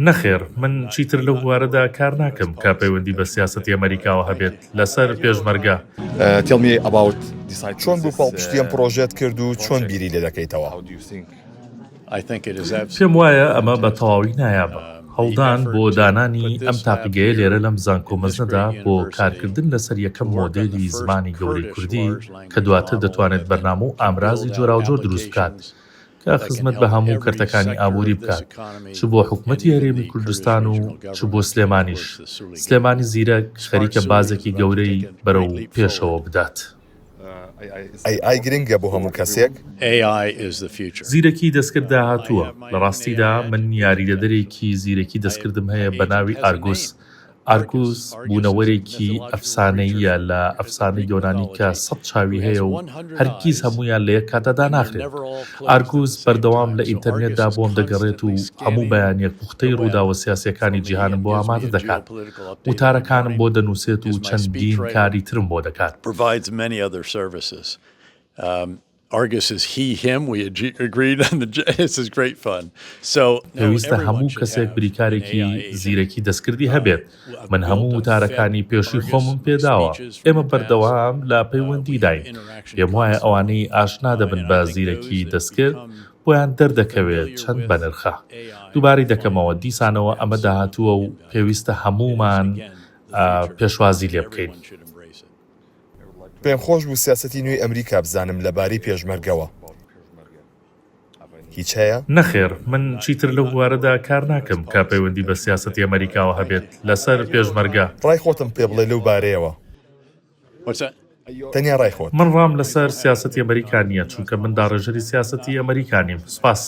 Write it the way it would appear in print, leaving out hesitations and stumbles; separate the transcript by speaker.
Speaker 1: نەخێر، من چیتر لەو بوارەدا کار ناکەم کە پەیوەندی بە سیاسەتی ئەمەریکاوە هەبێت لەسەر پێشمەرگە.
Speaker 2: چۆن بوو پاڵپشتی ئەم پڕۆژەت کرد و چۆن بیری لێ دەکەیتەوە؟
Speaker 1: پێم وایە ئەمە بە تەواوی نایابە. هەوڵدان بۆ دانانی ئەم تاقیگەیە لێرە لەم زانکۆ مەزنەدا بۆ کارکردن لەسەر یەکەم مۆدێلی زمانی گەورەی کوردی کە دواتر دەتوانێت بەرنامە و ئامرازی جۆراوجۆر دروست بکات کە خزمەت بە هەموو کەرتەکانی ئابووری بکات، چ بۆ حکومەتی هەرێمی کوردستان و چ بۆ سلێمانیش. سلێمانی زیرەک خەریکە بازێکی گەورەی بەرەو پێشەوە بدات.
Speaker 2: AI گرنگە بۆ هەموو کەسێک؟
Speaker 1: زیرەکی دەستکرد داهاتووە. لە ڕاستیدا من یاریدەدەرێکی زیرەکی دەستکردم هەیە بە ناوی ئارگوس. ئارگوس بوونەوەرێکی ئەفسانەییە لە ئەفسانەی یۆنانی کە سەت چاوی هەیە و هەرگیز هەموویان لە یەک کاتدا داناخرێن. ئارگوس بەردەوام لە ئینتەرنێتدا بۆم دەگەڕێت و هەموو بەیانییەک پوختەی ڕووداوە سیاسییەکانی جیهانم بۆ ئامادە دەکات. وتارەکانم بۆ دەنووسێت و چەندین کاری ترم بۆ دەکات. پێویستە هەموو کەسێک بریکارێکی زیرەکی دەستکردی هەبێت. من هەموو وتارەکانی پێشووی خۆمم پێداوە. ئێمە بەردەوام لە پەیوەندیداین. پێموایە ئەوانەی ئاشنا دەبن بە زیرەکی دەستکرد، بۆیان دەردەکەوێت چەند بەنرخە. دووبارەی دەکەمەوە، دیسانەوە ئەمە داهاتووە و پێویستە هەموومان پێشوازی لێبکەین.
Speaker 2: پێم خۆش بوو سیاسەتی نوێی ئەمریکا بزانم لەبارەی پێشمەرگەوە. هیچ هەیە؟
Speaker 1: نەخێر، من چیتر لەو بوارەدا کار ناکەم کە پەیوەندی بە سیاسەتی ئەمریکاوە هەبێت لەسەر پێشمەرگە.
Speaker 2: ڕای خۆتم پێ بڵێ لەو بارەیەوە. تەنیا ڕای خۆت.
Speaker 1: من ڕام لەسەر سیاسەتی ئەمریکا نییە، چونکە من داڕێژەری سیاسەتی ئەمریکا نیم. سوپاس.